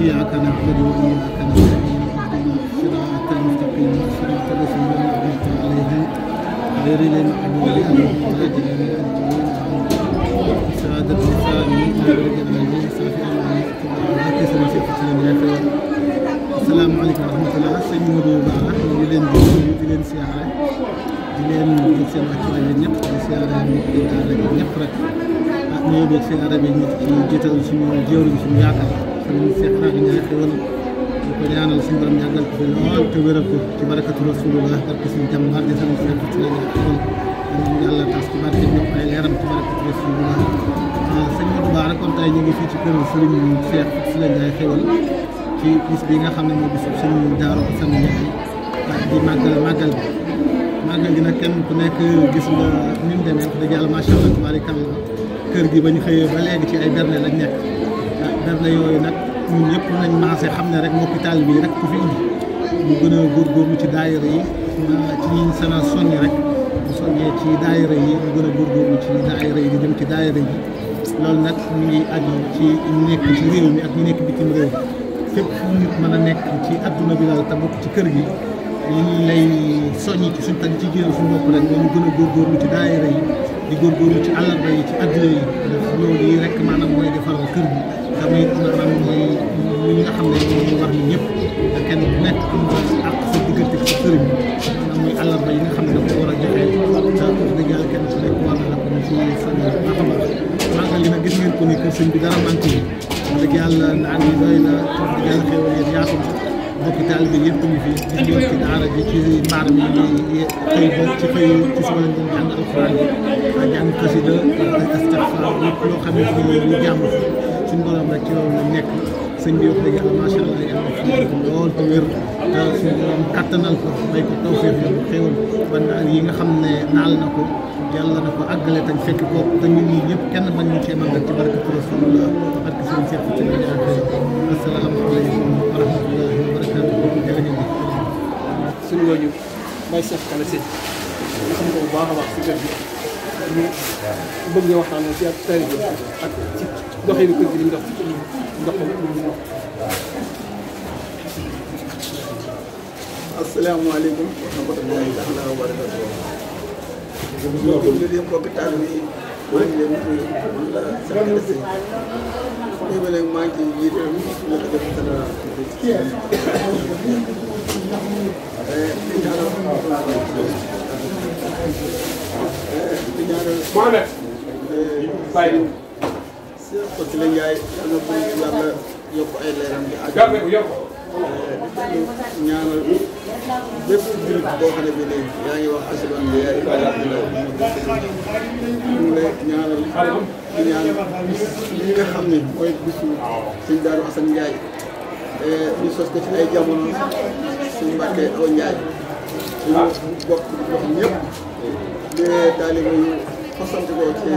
إياك نعبد وإياك نستعين اهدنا الصراط المستقيم صراط الذين أنعمت عليهم غير المغضوب عليهم ولا الضالين سعادة لساني مبرد العزيز صافي الله كسر شيخ الجافر. السلام عليكم ورحمة الله. sëñ Modou Bara ñu ngi leen di leen siyaare di leen jël seen wàccuwaay yéen ñëpp di siyaare di daara ñëpp rek ah ñu yóbbee siyaare bi ñu ci jiital suñu jëwriñ suñu yaakaar sëñ Cheikh Rabi Ndiaye xewal di ko ñaanal suñu borom yàggal ko fi lool te wéral ko ci barakatu rasulullah barke suñu jàmbaar di sëñ Cheikh ci la xewal ñu yàlla tas ci barke ñëpp ay leeram ci barakatu rasulullah. sëñ Modou Bara kon tey ñu ngi fii ci kër sëriñ Cheikh ci la Ndiaye xewal ci bis bi nga xam ne mooy bisu suñu Daaru Asan Njaay di màggal gi nag kenn ku nekk gis nga ni mu demee wax dëgg yàlla macha allah tabaarikàlla kër gi ba ñu xëyee ba léegi ci ay berne lañ nekk berne yooyu nag ñun ñëpp nañ maase xam ne rek mbokki taalibe bi rek ku fi indi ñu gën a góorgóorlu ci daayira yi ci ñi sana soññi rek bu soññee ci daayira yi ñu gën a góorgóorlu ci daayira yi di dem ci daayira yi loolu nag ñu ngi aju ci ñu nekk ci réew mi ak ñu nekk bitim réew fépp fu nit mën a nekk ci adduna bi daal te bokk ci kër gi ñu ngi lay soññi ci suñ tag ci génn suñu bopp rek ñu gën a góorgóorlu ci daayira yi di góorgóorlu ci àllarba yi ci adduna yi ndax loolu yi rek maanaam mooy defaral kër gi tamit maanaam mooy li nga xam ne ñu war ni ñëpp te kenn ku nekk am nga àq sa diggante ci sëriñ bi maanaam mooy àllarba yi nga xam ne dafa war a joxe te wax dëgg yàlla kenn ku nekk war na la ko ci soññ baax a baax màggal gi nag gis ngeen ko ni kër sëñ bi dara manqué yi wax dëgg yàlla naan yi doy na wax dëgg yàlla xéwal yéen yaatu na mbokki taalibe yëpp ñu fi gis ngeen ci daara ji ci mbaar mi xëy ba ci xëy ci suba lañ doon jàng alxuraan bi jàng xasida astagfar lépp loo xam ne ñu jàmm suñu borom rek ci loolu lañ nekk sëñ bi wax dëgg yàlla macha allah yàlla fi lool te wér te suñu borom kattanal ko may ko tawfeex yi xéwal ba naal yi nga xam ne naal na ko yàlla na ko àggale tañ fekk ko te ñun ñii ñëpp kenn bañ ñu cee màggal ci barkatu rasulullah barke suñu seet ci lañ asalaamaaleykum wa rahmatullahi wa barakatuh jërë ngeen jëf. suñu waju Baye Cheikh Kala Sène nga xam ko bu baax a baax si kër gi ñu bëgg nga waxtaan ci ak tari bi ak ci doxee bi kër gi li mu dox ndox ko. asalaamaaleykum wa rahmatullahi taala wa barakatuh. jërëjëf mbokk taalibe yi maa ngi leen di nuyu la Sakala Sène léegi nag maa ngi ciy jiite la ko def général di ñaanal Mohamed Baye Cheikh Faty Ndiaye yàlla bu yàlla yokk ay leeram di àgg ñaanal bépp jullit boo xam ne bi ne yaa ngi wax ashhadu an laa ilaaha illallaah ñu ngi lay ñaanal di ñaan li nga xam ne mooy bisu sëñ Daaru Asan Njaay ñu sos ko ci ay jamono suñu Mbàkke Awa Njaay ñu bokk wax ñëpp de taalibe yu fasante ko ci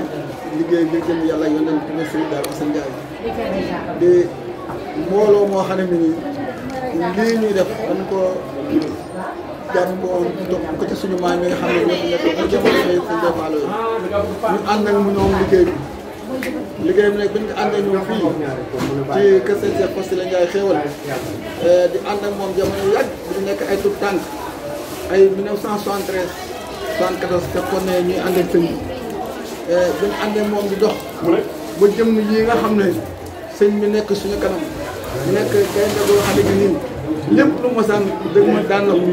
liggéey bi jëm yàlla yonent bi sëñ Daaru Asan Njaay de mbooloo moo xam ne bi nii lii ñuy def dañ ko jàpp ko topp ko ci suñu maam yi nga xam ne ñoo nekk ba jamono yi suñu defaalo yi ñu ànd ak mu ñoom liggéey bi nag bañ ko ànd ak ñoom fii ci kër sëñ Cheikh Faty Ndiaye xéewal di ànd ak moom jamono yu yàgg di nekk ay tout tànk ay 1973 74 fekkoon ne ñuy ànd ak sëñ bi bañ ànd ak moom di dox ba jëm yi nga xam ne sëñ bi nekk suñu kanam nekk gaynde boo xam ne nii lépp lu mosaan dëgg ma daan na ko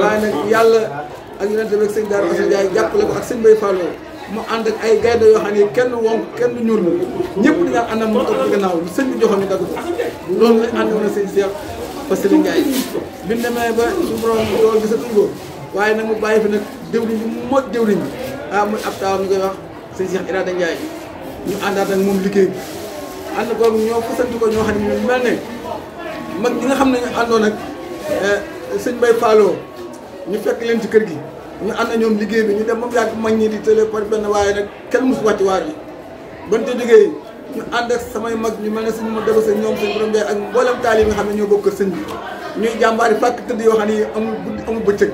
waaye nag yàlla ak yonent bi ak sëñ Daaru Asan Njaay jàppale ko ak sëñ Bay Fallou mu ànd ak ay gaynde yoo xam ne kenn wonk kenn du ñuul ñëpp di nga ànd ak mu topp ci gannaaw lu sëñ bi joxoon ñu dagg ko loolu lañ ànd woon ak sëñ Cheikh Faty Ndiaye bi ñu demee ba suñu borom loolu gisatuñ ko waaye nag mu bàyyi fi nag jëwriñ bi mu mot jëwriñ bi muy ab taawam ñu koy wax sëñ Cheikh Irada Ndiaye ñu àndaat ak moom liggéey bi ànd ko ñoo fasanti ko ñoo xam ne ñu mel ne mag ñi nga xam ne ñu àndoon ak sëñ Bay Fallou ñu fekk leen ci kër gi ñu ànd ñoom liggéey bi ñu dem moom yàgg mag ñi di télé par benn waaye nag kenn mosu wàcc waar yi ban te liggéey ñu ànd ak samay mag ñu mel ne sëñ ma daba sëñ ñoom sëñ borom Ndiaye ak mboolem taali yi nga xam ne ñoo bokk kër sëñ bi ñuy jàmbaari fàkk tëdd yoo xam ne amul guddi amul bëccëg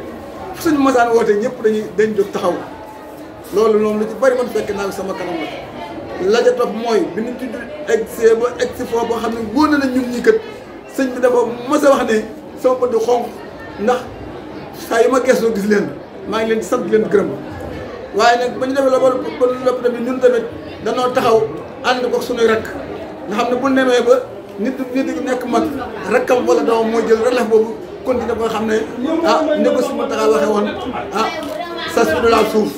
fu suñu masaan woote ñëpp dañ jóg taxaw loolu moom lu ci bari man fekk naa sama kanam la ja topp mooy bi ñu tudd egg ba egg si foofu boo xam ne wóor na ñun ñii kat sëñ bi dafa mos a wax ne sama bët du xonq ndax saa yu ma gëstoo gis leen maa ngi leen di sant leen gërëm waaye nag ba ñu defee la ba lépp tamit ñun tamit danoo taxaw ànd ko suñuy rakk nga xam ne bu nemee ba nit nekk mag rakkam wala doomam mooy jël relève boobu continué ba nga xam ne ne ko si ma taxaw waxee woon sas bi du laal suuf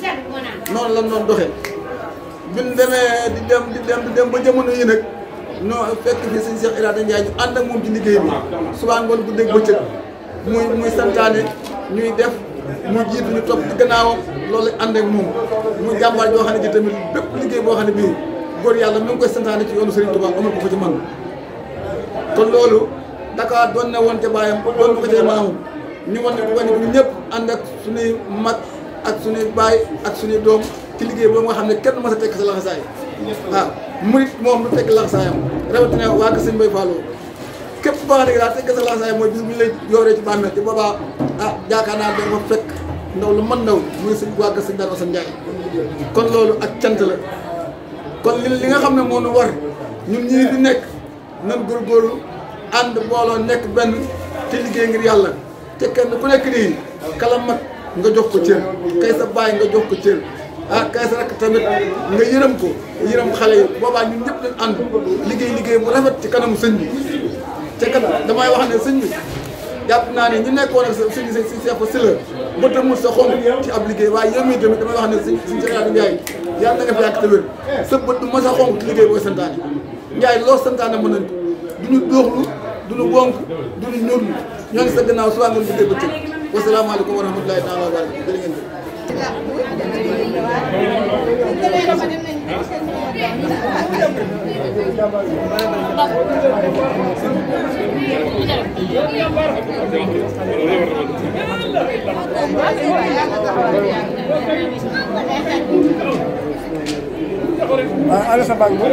noonu la noonu doxee biñ demee di dem ba jamono yi nag non fekk fii sëñ Cheikh Irada Ndiaye ñu ànd ak moom ci liggéey bi subaa ngoon bu dégg bëccëg muy santaane ñuy def muy jiitu ñu topp ci gannaawam loolu ànd ak moom muy jàmbaar joo xam ne ci tamit bépp liggéey boo xam ne bii góor yàlla mi ngi koy santaane ci yoonu Serigne Touba amul ko fa ci man kon loolu Dakar doon na woon ca baayam doon na ko ca maamam ñu wan ne ñu ñëpp ànd ak suñuy mag ak suñuy baay ak suñuy doom ci liggéey boobu nga xam ne kenn mës a tekk sa laxasaay waaw murit moom du tekk laxasaayam rawatina waa kër sëñ Mbaye Fallou képp boo xam ne daal tekk sa laxasaay mooy bis bu ñu lay yooree ci bàmmeel te boobaa jaakaar naa doo fa fekk ndaw lu mën ndaw muy sëñ waa kër sëñ Darou Assane Ndiaye kon loolu ak cant la kon li nga xam ne moo nu war ñun ñii di nekk nan góorgóorlu ànd booloo nekk benn te liggéey ngir yàlla te kenn ku nekk nii kala mag nga jox ko cër kay sa baay nga jox ko cër kay sa rakk tamit nga yërëm ko yërëm xale yi boobaa ñun ñëpp dañ ànd liggéey bu rafet ci kanamu sëñ bi te kat damay wax ne sëñ bi jàpp naa ne ñu nekkoon ak sëñ Cheikh Sylla ba tamul sa xonk ci ab liggéey waaye yow mii tamit damay wax ne sëñ Cheikh Irada Ndiaye yàlla na nga fi yàgg te wér sa bët du mos a xonk ci liggéey booy santaane Ndiaye loo santaane mën nañ ko duñu dóoxlu duñu wonk duñu ñuul ñoo ngi sa gannaaw suba ngoon bu bëccëg wasalaamaaleykum wa rahmatulahi taala wa barakatuh jërë ngeen ala sa bang mo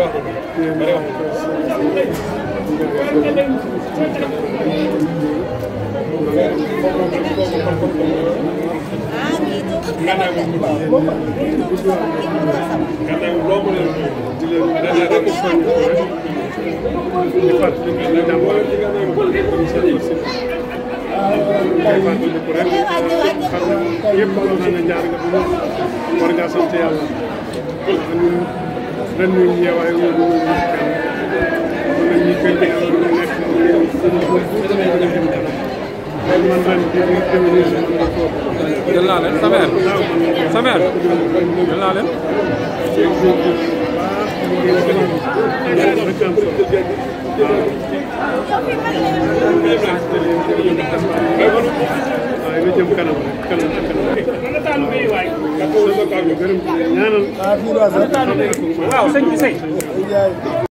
jël naa leen Samer jël naa leen waaw sëñ bi sëy